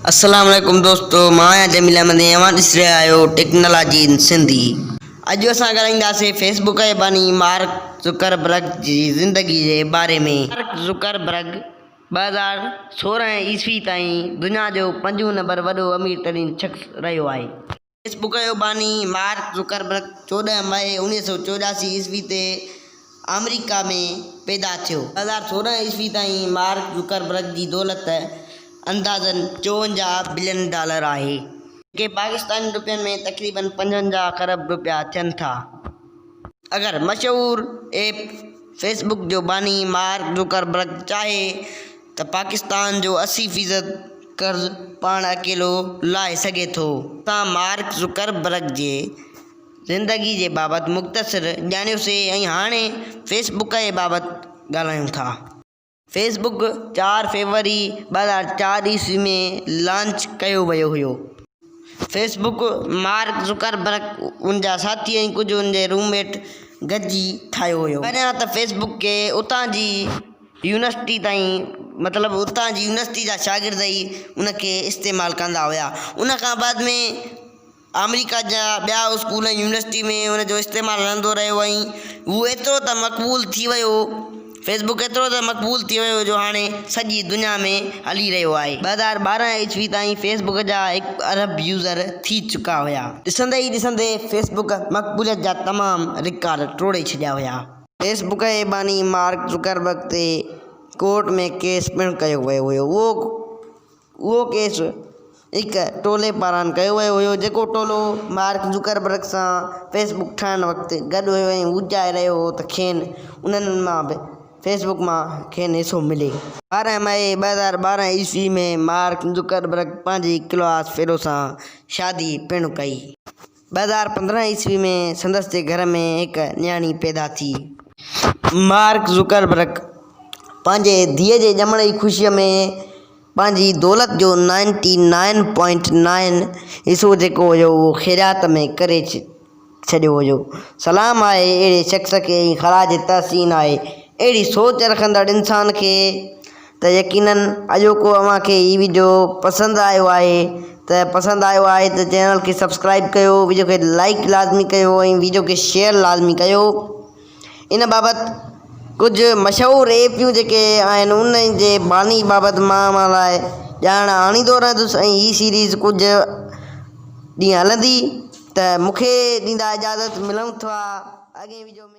السلام عليڪم دوستو مان آهيان جميل احمد ۽ اوهان ڏسي رهيا آهيو ٽيڪنالاجي ان سنڌي. اڄ اسان ڳالهائينداسين فيس بڪ جي باني مارڪ زڪر برگ جي زندگي جي باري ۾. مارڪ زڪر برگ 2016 عيسوي تائين دنيا جو پنجون نمبر وڏو امير ترين شخص رهيو آهي. فيس بڪ جو باني مارڪ زڪربرگ 14 مئي 1984 عيسوي تي آمريڪا ۾ پيدا ٿيو. 2016 عيسوي تائين مارڪ زڪربرگ جي دولت اندازن 54 بلين ڊالر آهي. جيڪي پاڪستاني روپين ۾ تقريبن 55 کرب روپيا ٿين ٿا. اگر مشهور ايپ فيس بڪ جو باني مارڪ زڪربرگ چاهي ته پاڪستان جو 80 فيصد قرض پاڻ اڪيلو لاهي سگهي ٿو. اسان مارڪ زڪربرگ جي زندگي جي بابت مختصر ڄاڻيوسي ۽ هاڻي فيس بڪ جي بابت ڳالهايون ٿا. فيس بڪ چار فيبروري 2004 عيسوي ۾ لانچ ڪيو ويو هيو. فيس بڪ مارڪ زڪربرگ، ان جا ساٿي ۽ ڪجهه ان جي روم ميٽ گڏجي ٺاهيو هيو. پهريان ته فيس بڪ کي اتان جي يونيورسٽي تائين مطلب اتان جي يونيورسٽي جا شاگرد ئي ان کي استعمال ڪندا هيا. ان کان بعد ۾ آمريڪا جا ٻيا اسڪول ۽ يونيورسٽي ۾ ان جو استعمال هلندو رهيو ۽ هو ايترو ته مقبول ٿي ويو. فيس بڪ ايترو ته مقبول ٿي ويو جو هاڻي سڄي دنيا ۾ هلي رهيو آهي. 2012 عيسوي تائين فيس بڪ جا هڪ ارب يوزر ٿي چڪا هيا. ڏسندي ئي ڏسندي فيس بڪ مقبوليت جا تمام رڪارڊ ٽوڙي ڇڏيا هيا. فيس بڪ جي باني مارڪ زڪربرگ تي ڪورٽ ۾ ڪيس پڻ ڪيو ويو هيو. اهو ڪيس هڪ ٽولي پاران ڪيو ويو هيو جيڪو ٽولو مارڪ زڪربرگ سان فيس بڪ ٺاهڻ وقت گڏ هيو ۽ هو چاهي رهيو هو ته کين انهن مان به فيس بڪ مان کين حصو ملي. 12 مئي 2012 عيسوي ۾ مارڪ زڪربرگ پنهنجي ڪلاس فيلو سان شادي پڻ ڪئي. 2015 عيسوي ۾ سندس جي گهر ۾ هڪ نياڻي پيدا ٿي. مارڪ زڪربرگ پنهنجي ڌيء جي ڄمڻ جي خوشيء ۾ پنهنجي دولت جو نائنٽي نائن پوائنٽ نائن حصو جيڪو هيو اهو خيرات ۾ ڪري ڇڏيو هيو. سلام آهي اهڙي شخص کي ۽ خراج تحسين آهي اهڙي سوچ رکندڙ انسان کي ته يقينن اڄوڪو اوهان کي هي وڊيو پسند آيو آهي ته پسند آيو آهي ته چينل کي سبسڪرائب ڪيو وڊيو کي لائڪ لازمي ڪيو ۽ وڊيو کي شيئر لازمي ڪيو ان بابت ڪجهه مشهور ايپيون جيڪي آهن انهن جي باني بابت مان اوهان لاء ڄاڻ آڻيندو رهندس ۽ هي سيريز ڪجهه ڏينهن هلندي ته مونکي ڏيندا اجازت ملون ٿا اڳئين وڊيو ۾.